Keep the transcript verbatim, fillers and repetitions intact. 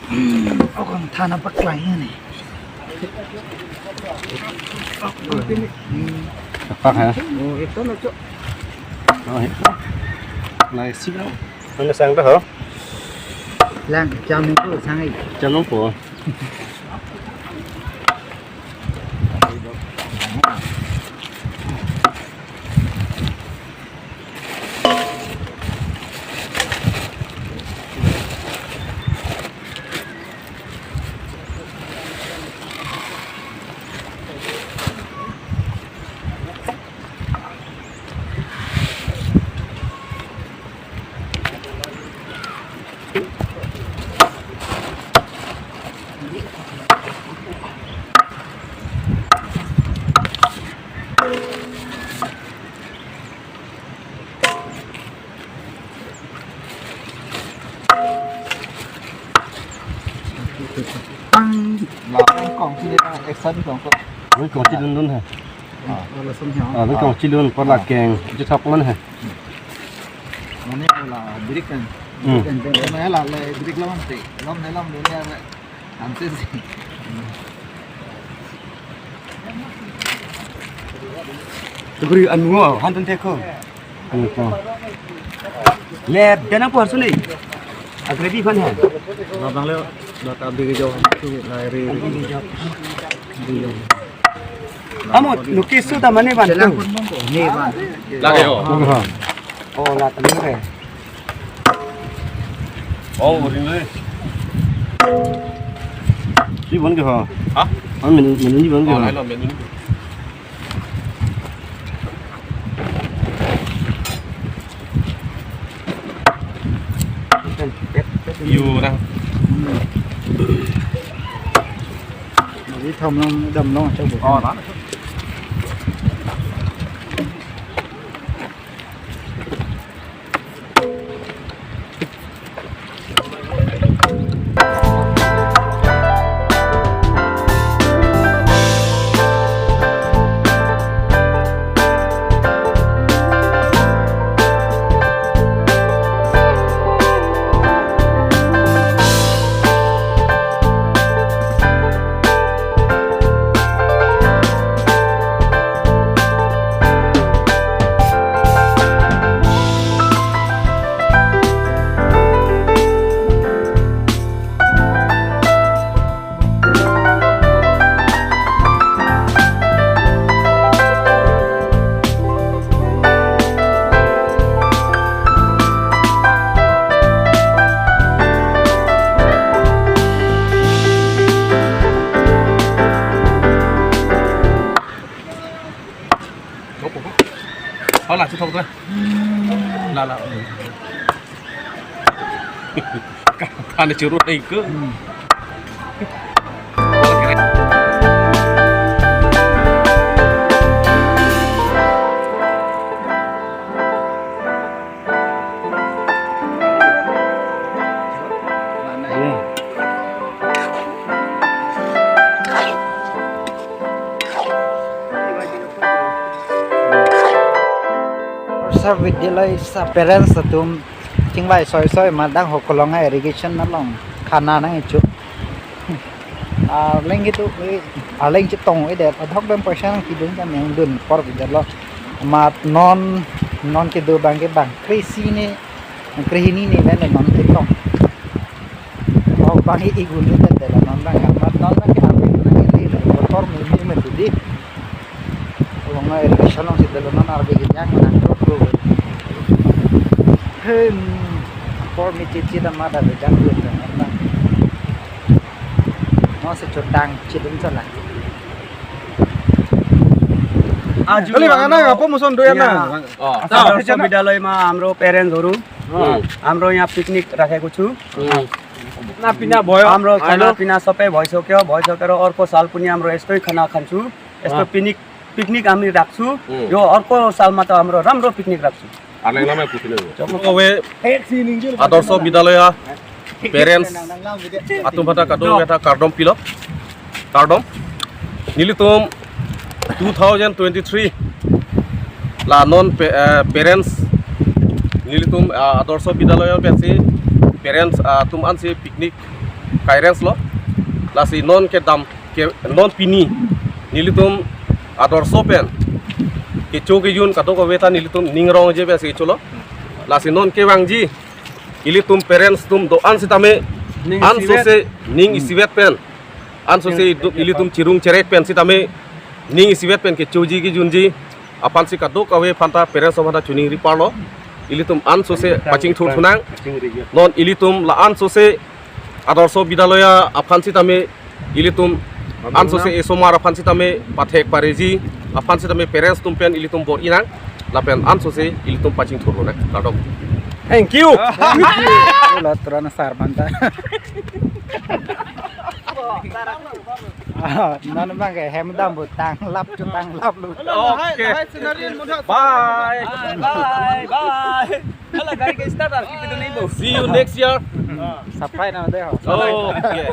Okon thana paklang ini. Pak ha? Oh, itu lucu. Oh, itu. Nice sih, bro. Mana sang dah, ha? Lang, jam itu sangai. Jam itu. Pang, pang kong si dia action kong ko. Wi kong chilun lun ha. Ah, langsung ya. Ah, wi kong chilun por la keng. Itu thok man ha. Mane la birik kan. Hmm. Kan kan la la birik lawan te. Lam ne lam dunia. Antes. Tuguri anu, han tun teko. Teko. Le, dana por suni. Agrebi fan hai. Labang le, data bigi jo, tu lai re. Amo, nukisu ta mane ban. Selang pun mongko. Ne ban. Lagi ho. Oh. Oh, la tadi re. Oh, uring le. Di bon ke ha? Ha? Ah, menu, menu di bon ke ha? Oh, lain lo menu ni. Yo, nah. Jadi tham long dam long cho bu. Oh, lah. Hola, chuthok ta. La, la. Ka, ka ne churu dei ke. Sa vidyalaya sa parents atum chingvai soi soi ma dang ho kolong irrigation along khana nang-ichu. Arleng kedo, arleng chetong-edet, adhok pen paisa nangkedun kan nangdun apor bidalo. Amat non, non kedo abang ke bang krehini ne, krehini ne pen non chetong. Oh, bang i igun ni tete la non bang, amat non bang ke arleng nang ini, motor mimi mati di. Along irrigation along si dalo non arbe kejang nang kro kro. Hem, apor mi chichi dam ada bejang dun dam. No si chutang chidun sana. Aju kali bang, amro anak apa muson doyan ya, na? Oh. Adarsh Vidyalaya ma amro parents horu. Hmm. Amro yaha picnic rakhe kuchu. Hmm. Na pina boy. Amro khana pina sope boy sokyo, boy sokero orko sal puni amro estoi khana khanchu. Esto picnic, picnic ami rakchu. Hmm. Yo orko sal mata amro ramro picnic rakchu. Arleng namai putin lo. Chok. Ove Adarsh Vidyalaya parents atum aphanta kadokave ta kardom pilo. Kardom. Nelitum two thousand twenty-three la non pe-, eh, parents nelitum, ah, Adarsh Vidyalaya pensi parents, ah, atum ansi picnic parents lo. Lasi non kedam ke non pini nelitum adorso pen kecho kejun kadokave ta nelitum ning rongje pensi cholo. Lasi non kevangji ilitum parents atum do-an sitame, ning an isivet, sose ning isivet pen, an sose idu- ilitum chirung cherek pen sitame ning isivet pen kechoji kejunji aphansi kadokave aphanta parents aphanta choningri parlo. Ilitum an sose pachingthur thunang. Non ilitum la-an sose adorso bidyaloya aphan sitame ilitum an sose esomar aphan sitame pathek pareji aphan sitame parents atum pen ilitum bor-inang, lapen an sose ilitum pachingthur lonang. Kardom. Thank you. Lo turan sar banta. Ah, non bang ke hem dam bu tanglap chu tanglap lo. Okay. Bye. Bye, bye, bye. Hala, gari ke start ar, kipi dun ibu. See you next year. Saprai na deh ho. Okay.